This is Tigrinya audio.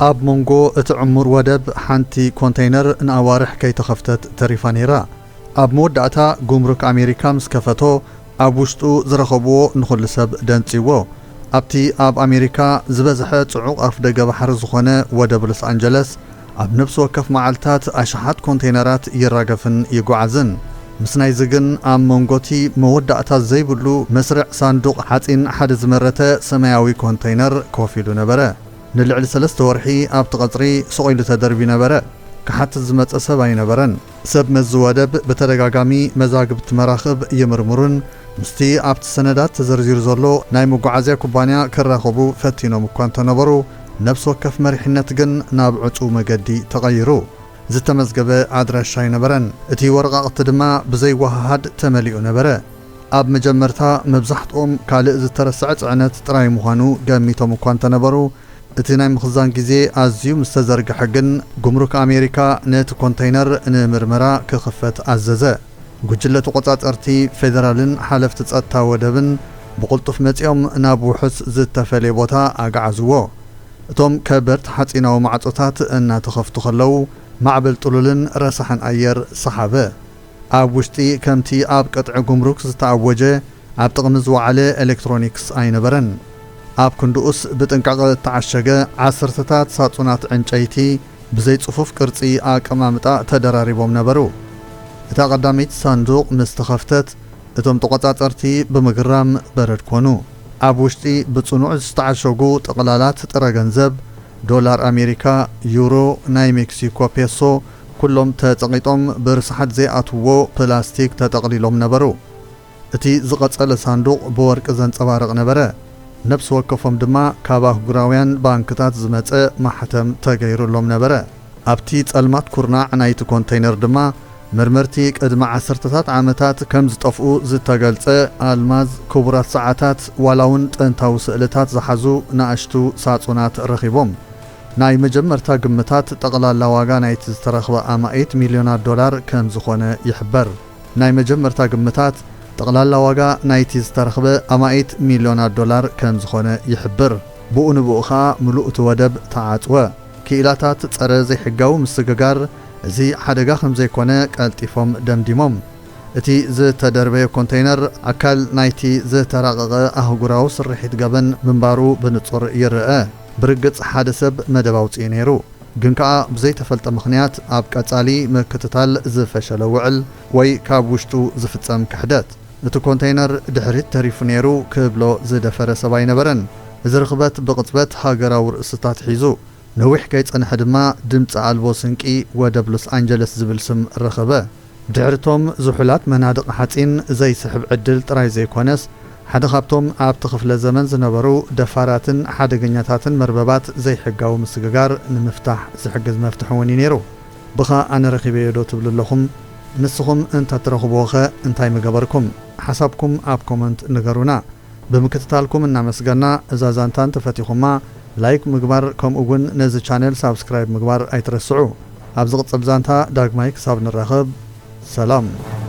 ኣብ መንጎ እቲ ዕሙር ወደብ ሓንቲ ኮንተይነር ንኣዋርሕ ከይተኸፍተት ተሪፋ ነይራ። ኣብ መወዳእታ፣ ጉምሩክ ኣሜሪካ ምስ ከፈቶ፣ ኣብ ውሽጡ ዝረኸብዎ ንኹሉ ሰብ ደንጽይዎ። ኣብቲ ኣብ ኣሜሪካ ዝበዝሐ ጽዑቕ ኣፍደገ ባሕሪ ዝኾነ ወደብ ሎስ ኣንጀለስ፣ ኣብ ነፍሲ ወከፍ መዓልታት ኣሽሓት ኮንተይነራት ይራገፍን ይጓዓዝን። ምስ ናይዚ ግን፣ ኣብ መንጎቲ መወዳእታ ዘይብሉ መስርዕ ሳንዱቕ ሓጺን ሓደ ዝመረተ ሰማያዊ ኮንተይነር ኮፍ ኢሉ ነበረ። ንልዕሊ ሰለስተ ወርሒ ኣብቲ ቀጽሪ ስቕ ኢሉ ተደርብዩ ነበረ። ክሓትት ዝመጸ ሰብ ኣይነበረን። ሰብ መዚ ወደብ ብተደጋጋሚ መዛግብቲ መራኽብ ይምርምሩን ምስቲ ኣብቲ ሰነዳት ተዘርዚሩ ዘሎ ናይ መጓዓዝያ ኩባንያ ክራኸቡ ፈቲኖም እኳ እንተነበሩ፣ ነፍሲ ወከፍ መሪሕነት ግን ናብ ዕጹው መገዲ ተቐይሩ። ዝተመዝገበ ኣድራሻ ኣይነበረን። እቲ ወረቓቕቲ ድማ ብዘይወሃሃድ ተመሊኡ ነበረ። ኣብ መጀመርታ መብዛሕትኦም ካልእ ዝተረስዐ ጽዕነት ጥራይ ምዃኑ ገሚቶም እኳ እንተነበሩ፣ እቲ ናይ ምኽዛን ግዜ ኣዝዩ ምስ ተዘርግሐ ግን፣ ጉምሩክ ኣሜሪካ ነቲ ኮንተይነር ንምርመራ ክኽፈት ኣዘዘ። ጉጅለ ተቖጻጸርቲ ፌደራልን ሓለፍቲ ጸጥታ ወደብን ብቕልጡፍ መጺኦም ናብ ውሑስ ዝተፈልየ ቦታ ኣግዓዝዎ። እቶም ከበድቲ ሓጺናዊ ማዕጾታት እናተኸፍቱ ከለዉ፣ ማዕበል ጥሉልን ረሳሕን ኣየር ሰሓበ። ኣብ ውሽጢ ከምቲ ኣብ ቅጥዒ ጉምሩክ ዝተኣወጀ ኣብ ጥቕሚ ዝወዓለ ኤሌክትሮኒክስ ኣይነበረን። ኣብ ክንድኡስ ብጥንቃቐ እተዓሸገ ዓሰርተታት ሳጹናት ዕንጨይቲ ብዘይ ጽፉፍ ቅርጺ ኣቀማምጣ ተደራሪቦም ነበሩ። እታ ቀዳመይቲ ሳንዱቕ ምስ ተኸፍተት፣ እቶም ተቖጻጸርቲ ብምግራም በረድ ኮኑ። ኣብ ውሽጢ ብጽኑዕ ዝተዓሸጉ ጥቕላላት ጥረ ገንዘብ፣ ዶላር ኣሜሪካ፣ ዩሮ፣ ናይ ሜክሲኮ ፔሶ፣ ኩሎም ተጸቒጦም ብርስሓት ዘይኣትውዎ ፕላስቲክ ተጠቕሊሎም ነበሩ። እቲ ዝቐጸለ ሳንዱቕ ብወርቂ ዘንጸባርቕ ነበረ። ነፍሲ ወከፎም ድማ ካብ ኣህጉራውያን ባንክታት ዝመጸ ማሕተም ተገይሩሎም ነበረ። ኣብቲ ጸልማት ኩርናዕ ናይቲ ኮንተይነር ድማ፣ መርመርቲ ቅድሚ ዓሰርተታት ዓመታት ከም ዝጠፍኡ ዝተገልጸ ኣልማዝ፣ ክቡራት ሰዓታት፣ ዋላ እውን ጥንታዊ ስእልታት ዝሓዙ ንኣሽቱ ሳጹናት ረኺቦም። ናይ መጀመርታ ግምታት፣ ጠቕላላ ዋጋ ናይቲ ዝተረኽበ ኣማኢት ሚልዮናት ዶላር ከም ዝኾነ ይሕበር። ናይ መጀመርታ ግምታት፣ ጠቕላላ ዋጋ ናይቲ ዝተረኽበ ኣማኢት ሚልዮናት ዶላር ከም ዝኾነ ይሕብር። ብኡ ንብኡ ኸኣ፣ ምሉእ እቲ ወደብ ተዓጽወ። ክኢላታት ጸረ ዘይሕጋዊ ምስግጋር፣ እዚ ሓደጋ ከም ዘይኮነ ቀልጢፎም ደምዲሞም። እቲ ዝተደርበየ ኮንተይነር፣ ኣካል ናይቲ ዝተራቐቐ ኣህጉራዊ ስርሒት ገበን ምንባሩ ብንጹር ይረኣ። ብርግጽ፣ ሓደ ሰብ መደብ ኣውጺኡ ነይሩ። ግን ከኣ፣ ብዘይተፈልጠ ምኽንያት፣ ኣብ ቀጻሊ ምክትታል ዝፈሸለ ውዕል ወይ ካብ ውሽጡ ዝፍጸም ክሕደት። እቲ ኮንተይነር ድሕሪት ተሪፉ ነይሩ ክብሎ ዝደፈረ ሰብ ኣይነበረን። እዚ ርኽበት ብቕጽበት ሃገራዊ ርእስታት ሒዙ። ነዊሕ ከይጸንሐ ድማ፣ ድምጺ ኣልቦ ስንቂ ወደብ ሎስ ኣንጀለስ ዝብል ስም ረኸበ። ድሕሪቶም ዝሑላት መናድቕ ሓጺን ዘይስሕብ ዕድል ጥራይ ዘይኮነስ፣ ሓደ ካብቶም ኣብቲ ክፍለ ዘመን ዝነበሩ ደፋራትን ሓደገኛታትን መርበባት ዘይሕጋዊ ምስግጋር ንምፍታሕ ዝሕግዝ መፍትሒ እውን እዩ ነይሩ። ብኻ ኣነ ረኺበዮ ዶ ትብሉ ኣለኹም? ንስኹም እንተትረኽብዎኸ እንታይ ምገበርኩም? ሓሳብኩም ኣብ ኮመንት ንገሩና። ብምክትታልኩም እናመስገና፣ እዛ ዛንታ እንተፈቲኹማ፣ ላይክ ምግባር፣ ከምኡ እውን ነዚ ቻነል ሳብስክራይብ ምግባር ኣይትረስዑ። ኣብ ዝቕጽል ዛንታ ዳግማይ ክሳብ ንራኸብ፣ ሰላም።